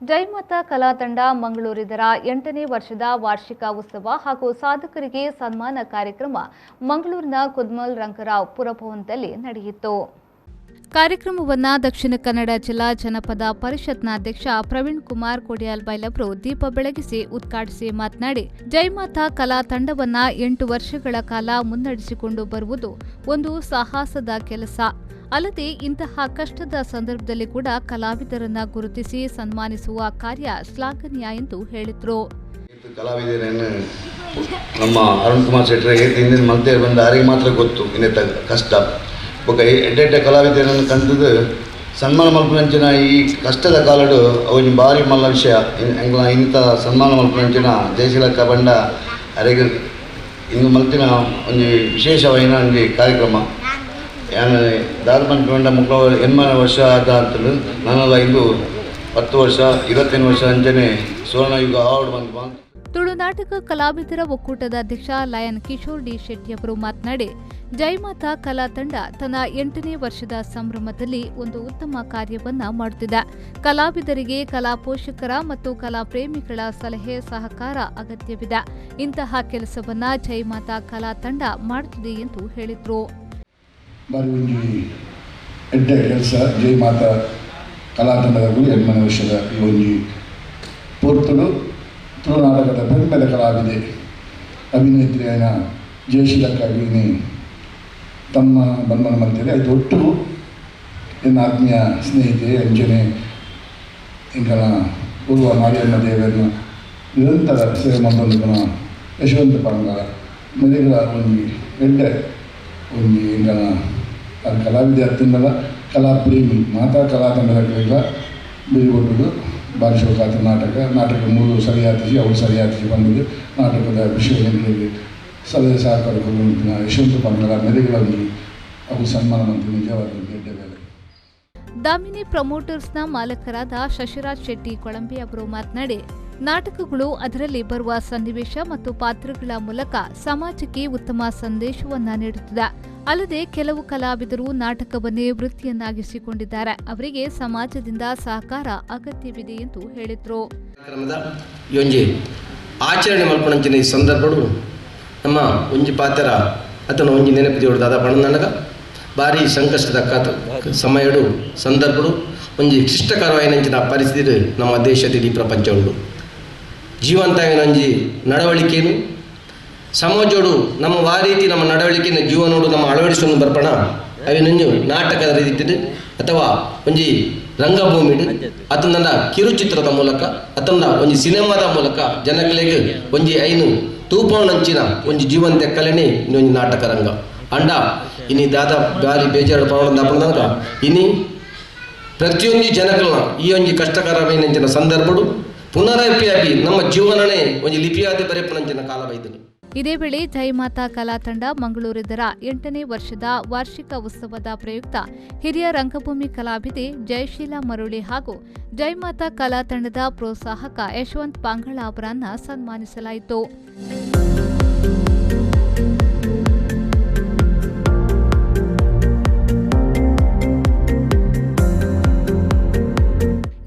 ಜೈಮಾತಾ ಕಲಾ ತಂಡ ಮಂಗಳೂರಿದರ 8ನೇ ವರ್ಷದ ವಾರ್ಷಿಕ ಉತ್ಸವ ಹಾಗೂ ಸಾಧಕರಿಗೆ ಸನ್ಮಾನ ಕಾರ್ಯಕ್ರಮ ಮಂಗಳೂರಿನ ಕುದ್ಮಲ್ ರಂಗರಾವ್ ಪುರಭವನದಲ್ಲಿ ನಡೆಯಿತು. ಕಾರ್ಯಕ್ರಮವನ್ನು ದಕ್ಷಿಣ ಕನ್ನಡ ಜಿಲ್ಲಾ ಜನಪದ ಪರಿಷತ್ನ ಅಧ್ಯಕ್ಷ ಪ್ರವೀಣ್ ಕುಮಾರ್ ಕೊಡಿಯಾಲ್ಬೈಲ್ ಅವರು ದೀಪ ಬೆಳಗಿಸಿ ಉದ್ಘಾಟಿಸಿ ಮಾತನಾಡಿ, ಜೈಮಾತಾ ಕಲಾ ತಂಡವನ್ನು 8 ವರ್ಷಗಳ ಕಾಲ ಮುನ್ನಡೆಸಿಕೊಂಡು ಬರುವುದು ಒಂದು ಸಾಹಸದ ಕೆಲಸ. ಅಲ್ಲದೆ ಇಂತಹ ಕಷ್ಟದ ಸಂದರ್ಭದಲ್ಲಿ ಕೂಡ ಕಲಾವಿದರನ್ನ ಗುರುತಿಸಿ ಸನ್ಮಾನಿಸುವ ಕಾರ್ಯ ಶ್ಲಾಘನೀಯ ಎಂದು ಹೇಳಿದರು. ಕಲಾವಿದರನ್ನು ನಮ್ಮ ಅರುಣ್ ಕುಮಾರ್ ಶೆಟ್ಟರ್ ಹಿಂದಿನ ಮಂತ್ರಿ ಬಂದ ಯಾರಿಗೆ ಮಾತ್ರ ಗೊತ್ತು ಇನ್ನೆತ್ತ ಕಷ್ಟ. ಬೊಕ್ಕ ಎಡ್ಡೆಡ್ಡೆ ಕಲಾವಿದರನ್ನು ಕಂಡದ್ದು ಸನ್ಮಾನ ಮಲ್ಪುನಂಚಿನ ಈ ಕಷ್ಟದ ಕಾಲಡು ಅವು ಭಾರಿ ಮಲ್ಲ ವಿಷಯ. ಎಂಗ್ಲ ಇಂಥ ಸನ್ಮಾನ ಮಲ್ಪುನಂಚಿನ ಜಯಶೀಲಕ್ಕ ಬಂಡ ಅರೆಗೆ ಇಂದು ಮಲ್ತಿನ ಒಂದು ವಿಶೇಷವಾಯಿನ ಒಂದು ಕಾರ್ಯಕ್ರಮ. ಯಾನು ದಾದ ಪನ್ಪುಂಡ ಮುಕ್ಲ 80 ವರ್ಷ ಆದ ಅಂತಲೂ ನಾನೆಲ್ಲ ಇಂದು 10 ವರ್ಷ 25 ವರ್ಷ ಅಂಚನೆ ಸುವರ್ಣಯುಗ ಆವಡ್ ಬಂದು. ತುಳುನಾಟಕ ಕಲಾವಿದರ ಒಕ್ಕೂಟದ ಅಧ್ಯಕ್ಷ ಲಯನ್ ಕಿಶೋರ್ ಡಿ ಶೆಟ್ಟಿಯವರು ಮಾತನಾಡಿ, ಜೈಮಾತಾ ಕಲಾ ತಂಡ ತನ್ನ 8ನೇ ವರ್ಷದ ಸಂಭ್ರಮದಲ್ಲಿ ಒಂದು ಉತ್ತಮ ಕಾರ್ಯವನ್ನು ಮಾಡುತ್ತಿದೆ. ಕಲಾವಿದರಿಗೆ ಕಲಾ ಪೋಷಕರ ಮತ್ತು ಕಲಾ ಪ್ರೇಮಿಗಳ ಸಲಹೆ ಸಹಕಾರ ಅಗತ್ಯವಿದೆ. ಇಂತಹ ಕೆಲಸವನ್ನು ಜೈಮಾತಾ ಕಲಾ ತಂಡ ಮಾಡುತ್ತಿದೆ ಎಂದು ಹೇಳಿದರು. ಬಾರಿ ಒಂಜಿ ಎಡ್ಡೆ ಕೆಲಸ ಜೈಮಾತಾ ಕಲಾ ತಂಡದ 8ನೇ ವರ್ಷದ ಈ ಒಂಜಿ ಪೊರ್ತುಡು ತುಳುನಾಟಕದ ಪೆರ್ಮೆದ ಕಲಾವಿದೆ ಅಭಿನೇತ್ರಿಯಾದ ಜಯಶೀಲಕ್ಕಾಗಿ ತಮ್ಮ ಬಂಧನ ಮಂತಿದೆ. ಅದು ಒಟ್ಟು ಎನ್ನ ಆತ್ಮೀಯ ಸ್ನೇಹಿತೆ ಅಂಜನೆ ಎಂಕನ ಪೂರ್ವ ಮಾರಿಯಮ್ಮ ದೇವರನ್ನು ನಿರಂತರ ಸೇವೆ ಮಂತೊಂದು ಯಶವಂತ ಪಾಂಗಳ ಮೆರೆಗಳ ಒಂಜಿ ಎಡ್ಡೆ ಒಂಜಿ ಎಂಕನ ಕಲಾವಿದೆ ಅತ್ತಿಂದಲ ಕಲಾ ಪ್ರೇಮಿ ಮಾತಾ ಕಲಾ ತಂಡದ ಬೇರೆ ಬಾರಿ ಶೋಕಾತ ನಾಟಕ ನಾಟಕ ಮೂರು ಸರಿಯಾತಿಸಿ ಅವಳು ಸರಿಯಾತಿಸಿ ಬಂದದ್ದು ನಾಟಕದ ವಿಷಯಗಳಿಗೆ ಸಲಹೆ ಸಹಕಾರ ಕೊಡುವಂತಹ ಯಶವಂತ ಪಾಂಗಳ ಮೆರೆಗಳ ಒಂಜಿ ಅವು ಸನ್ಮಾನ ಮಂತ್ರಿ ನಿಜವಾದ ಎಡ್ಡೆ ಬೇಲೆ. ದಾಮಿನಿ ಪ್ರಮೋಟರ್ಸ್ನ ಮಾಲಕರಾದ ಶಶಿರಾಜ್ ಶೆಟ್ಟಿ ಕೊಳಂಬೆ ಅವರು ಮಾತನಾಡಿ, ನಾಟಕಗಳು ಅದರಲ್ಲಿ ಬರುವ ಸನ್ನಿವೇಶ ಮತ್ತು ಪಾತ್ರಗಳ ಮೂಲಕ ಸಮಾಜಕ್ಕೆ ಉತ್ತಮ ಸಂದೇಶವನ್ನು ನೀಡುತ್ತದೆ. ಅಲ್ಲದೆ ಕೆಲವು ಕಲಾವಿದರು ನಾಟಕವನ್ನೇ ವೃತ್ತಿಯನ್ನಾಗಿಸಿಕೊಂಡಿದ್ದಾರೆ. ಅವರಿಗೆ ಸಮಾಜದಿಂದ ಸಹಕಾರ ಅಗತ್ಯವಿದೆ ಎಂದು ಹೇಳಿದರು. ಕಾರ್ಯಕ್ರಮದ ಈ ಒಂಜಿ ಆಚರಣೆ ಮಲ್ಪುನಂಚಿನ ಈ ಸಂದರ್ಭಡು ನಮ್ಮ ಒಂಜಿ ಪಾತ್ರ ಅತನ ಒಂಜಿ ನೆನಪು ದೇವಡು ದಾದ ಪಣನಗ ಭಾರಿ ಸಂಕಷ್ಟದ ಸಮಯಡು ಸಂದರ್ಭಡು ಒಂಜಿ ಕ್ಲಿಷ್ಟಕರವಾಯಿನಂಚಿನ ಪರಿಸ್ಥಿತಿ ನಮ್ಮ ದೇಶದ ಇಡೀ ಪ್ರಪಂಚ ಉಂಡು. ಜೀವಂತವಿನೊಂಜಿ ನಡವಳಿಕೆಯನ್ನು ಸಮಾಜೋಡು ನಮ್ಮ ವಾ ರೀತಿ ನಮ್ಮ ನಡವಳಿಕೆಯನ್ನು ಜೀವನೋಡು ನಮ್ಮ ಅಳವಡಿಸಲು ಬರ್ಪಣ ಅವಿನೊಂಜು ನಾಟಕದ ರೀತಿ ಅಥವಾ ಒಂಜಿ ರಂಗಭೂಮಿಡು ಅತನ ಕಿರುಚಿತ್ರದ ಮೂಲಕ ಅತನ ಒಂಜಿ ಸಿನಿಮಾದ ಮೂಲಕ ಜನಗಳಿಗೆ ಒಂಜಿ ಐನು ತೂಪೌಣಂಚಿನ ಒಂಜಿ ಜೀವಂತ ಕಲೆನೇ ಇನ್ನೊಂದು ನಾಟಕ ರಂಗ. ಅಂಡ ಇನಿ ದಾದ ಬಾರಿ ಬೇಜಾರು ಪವನ ಇನಿ ಪ್ರತಿಯೊಂದು ಜನಗಳನ್ನ ಈ ಒಂಜಿ ಕಷ್ಟಕರವೈನಂಚಿನ ಸಂದರ್ಭಡು ಪುನರಪಿಯಾಗಿ ನಮ್ಮ ಜೀವನನೇ ಒಂಜಿ ಲಿಪಿಯಾದ ಬರೆಪನಂಚಿನ ಕಾಲವೈದನು. ಇದೇ ವೇಳೆ ಜೈಮಾತಾ ಕಲಾ ತಂಡ ಮಂಗಳೂರಿದರ 8ನೇ ವರ್ಷದ ವಾರ್ಷಿಕ ಉತ್ಸವದ ಪ್ರಯುಕ್ತ ಹಿರಿಯ ರಂಗಭೂಮಿ ಕಲಾವಿದೆ ಜಯಶೀಲಾ ಮರುಳಿ ಹಾಗೂ ಜೈಮಾತಾ ಕಲಾ ತಂಡದ ಪ್ರೋತ್ಸಾಹಕ ಯಶವಂತ್ ಪಾಂಗಳ ಅವರನ್ನು ಸನ್ಮಾನಿಸಲಾಯಿತು.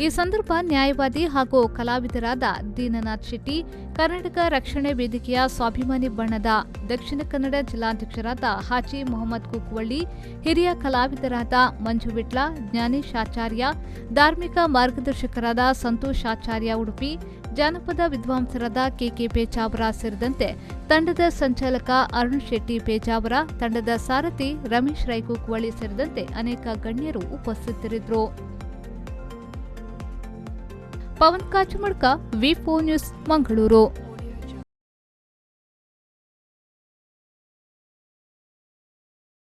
ಈ ಸಂದರ್ಭ ನ್ಯಾಯವಾದಿ ಹಾಗೂ ಕಲಾವಿದರಾದ ದೀನನಾಥ್ ಶೆಟ್ಟಿ, ಕರ್ನಾಟಕ ರಕ್ಷಣೆ ವೇದಿಕೆಯ ಸ್ವಾಭಿಮಾನಿ ಬಣದ ದಕ್ಷಿಣ ಕನ್ನಡ ಜಿಲ್ಲಾಧ್ಯಕ್ಷರಾದ ಹಾಜಿ ಮೊಹಮ್ಮದ್ ಕುಕ್ವಳ್ಳಿ, ಹಿರಿಯ ಕಲಾವಿದರಾದ ಮಂಜು ವಿಟ್ಲ, ಜ್ಞಾನೇಶ್ ಆಚಾರ್ಯ, ಧಾರ್ಮಿಕ ಮಾರ್ಗದರ್ಶಕರಾದ ಸಂತೋಷ್ ಆಚಾರ್ಯ ಉಡುಪಿ, ಜಾನಪದ ವಿದ್ವಾಂಸರಾದ ಕೆಕೆ ಪೇಜಾವರ ಸೇರಿದಂತೆ ತಂಡದ ಸಂಚಾಲಕ ಅರುಣ್ ಶೆಟ್ಟಿ ಪೇಜಾವರ, ತಂಡದ ಸಾರಥಿ ರಮೇಶ್ ರೈ ಕುಕ್ವಳ್ಳಿ ಸೇರಿದಂತೆ ಅನೇಕ ಗಣ್ಯರು ಉಪಸ್ಥಿತರಿದ್ದರು. Pavan Kachumadka, V4 news, Mangaluru.